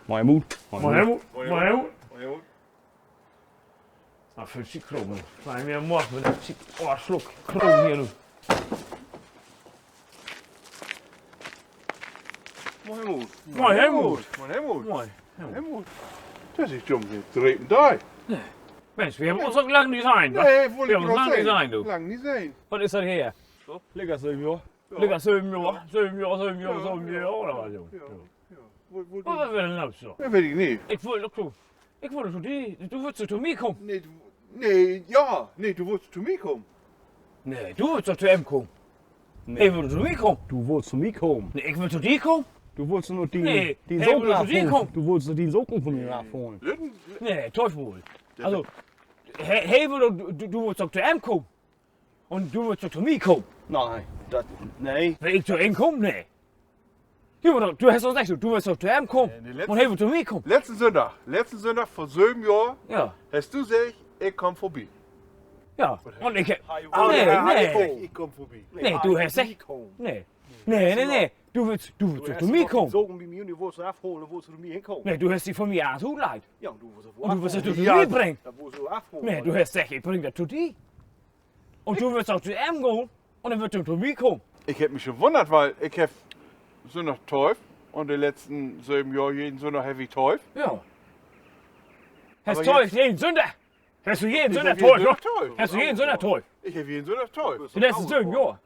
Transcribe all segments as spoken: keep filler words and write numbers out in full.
Moin, Helmut. Moin, Helmut. Moin, Helmut. Na, för Zick Kroom. Klein weer Mord mit de Zick. Oh, Sluck. Kroom hier, du. Moin, Helmut. Moin, Helmut. Moin, Helmut. Moin. Helmut. Dat is jo en drepen Dag. Minsch, wi hebbt uns ok lang nich sehn, wa? Nee, wull ik graad seggen. Wi hebbt uns lang nich sehn, du. Lang nich sehn. Wat is dat her? Lecker söven Johr. Lecker söven Johr, söven Johr, söven Johr, söven Johr, oder wat, Junge? Ja, ja. Wat, wat, wat weer denn los, so? Ja, weet ik nich. Ik wull doch, du, ik wull doch to di, du wullt doch to mi kamen. Nee, du, nee, ja, nee, du wullt to mi kamen. Nee, du wullt doch to em kamen. He wull to mi kamen. Du wullt to mi kamen. Nee, ik wull to di kamen. Du wullt noch dien, nee, dien Soken afholen. Du wullt noch dien Soken von mi afholen. Nee, Teufel. Also, he, he wull doch, du, du wullt doch to em kamen. Un du wullt doch to mi kamen. Nee, dat, nee. Wenn ik to em kaam, nee. Du, du hest doch seggt, du wullt doch to em kamen. Un he wull to mi kamen. Letzten Sünndag, letzten Sünndag vör söven Johr, ja, hest du seggt, ik kaam vörbi. Ja, un ik, nee, nee. Ik kaam vörbi. Nee, du hest seggt, nee. Nee, nee, nee. Du wullt, du wullt doch to mi kamen. Soken bi mi un du wullt se afholen, wullt se to mi henkamen. Nee, du hest di von mi allens utlehnt. Ja, un du wullt se to mi bringen. Nee, du hest seggt, ik bring dat to di. Un du wullt doch to em gahn un he wull to mi kamen. Ik heff mi schon wunnert, wiel ik heff Sünndag dööft un de letzten söven Johr jeden Sünndag heff ik dööft. Ja. Hest dööft jeden Sünndag? Hest du jeden Sünndag dööft? Hest du jeden Sünndag dööft? Ik heff jeden Sünndag dööft. De letzten söven Johr.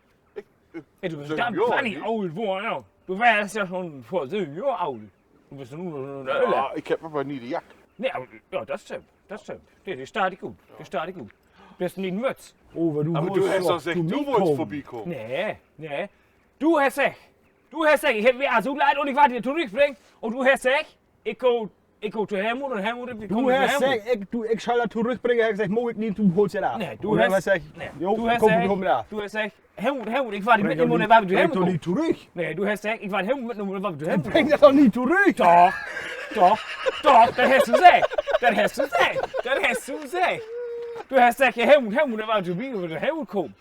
Ey, du büst ganz bannig oolt worrn, ja. Du weerst ja schon vör söven Johr oolt. Du büst nu noch öller. Ja, ik heff aver nie de Jack. Nee, aver, ja, dat stimmt. Dat stimmt. Nee, de steiht di goot. De steiht di goot. Büst nich Mütz. Aver du hest doch seggt, du wullst vörbikamen. Nee, nee. Du hest seggt, du hest seggt, ik heff mi allens utlehnt un ik warr di torüchbringen. Un du hest seggt, ik gah, ik gah to Helmut un Helmut, ik kaam to Helmut. Du hest seggt, ik, du, ik schall dat torüchbringen, hest seggt, maak ik nich, du holst dat af. Nee, du hest seggt, Helmut, Helmut, ik warr di mitnehmen un warr bi di to Helmut kamen. Nee, du hest seggt, ik warr Helmut mitnehmen un warr bi di to Helmut kamen. Bring dat doch nich torüch. Doch, doch, doch, dat hest du seggt. Dat hest du seggt. Dat hest du seggt. Du hest seggt, Helmut, Helmut, un warr bi di to Helmut kamen.